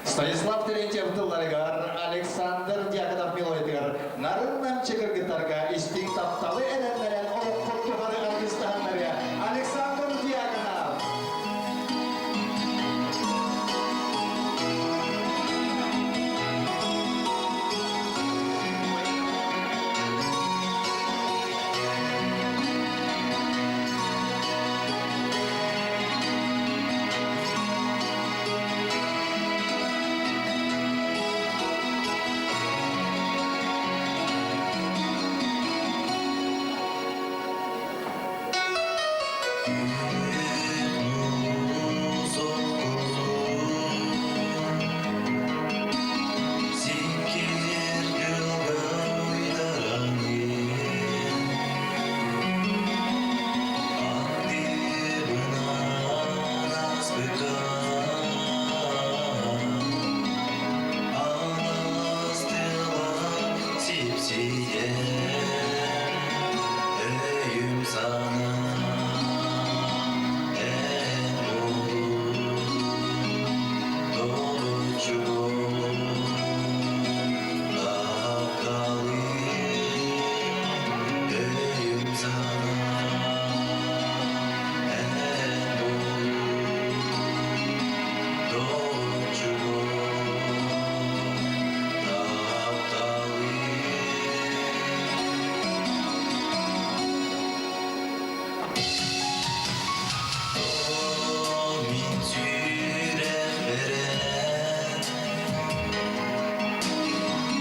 Станислав Терентьев тылларыгар, Александр Дьяконов мелодиятыгар нарын-намчы кыргыттарга истиҥ тапталы эрэннэрэн олоххут тухары аргыстаһаннарыа Александр Дьяконов. Өйүм sana en olur Dolucu Öğüm sana en olur Dolucu Мин сүрэхпэрэн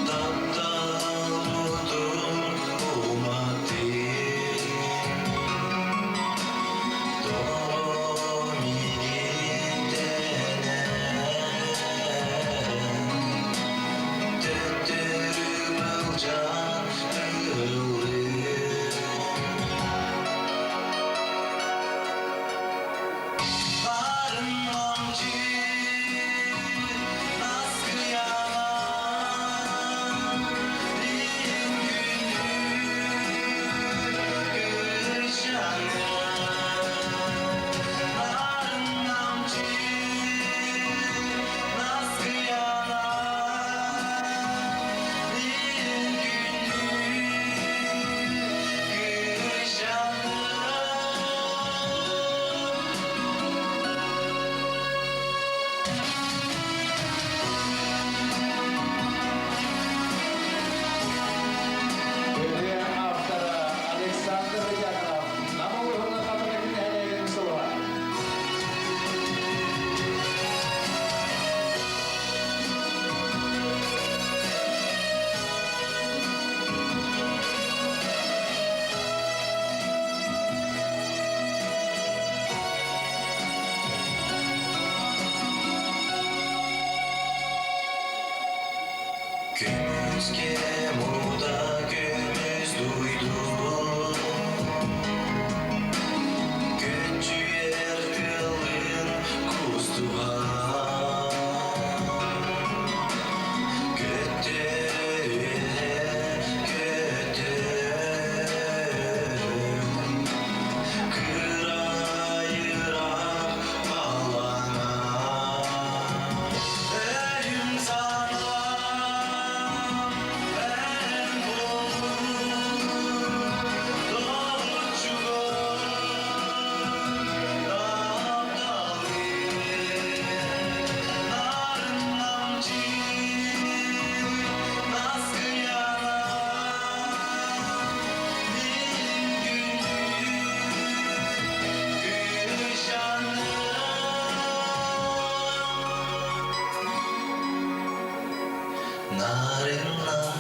тапталбытын уматтым Тоҕо миигиттэнэн төттөрү былдьаан ыллым Ырыа автора Александр Дьяконов Нам улууһун Хатырык нэһилиэгин сылыга. Көмүскэ муда көмүс дуйдум Көччүйэр тылын кустуга Көтө көтө Кырайырақ алаңа Өйүм санам эн болур Добуччугун тапталым Нарын намчы наскыяна Мин күндү Нарыннан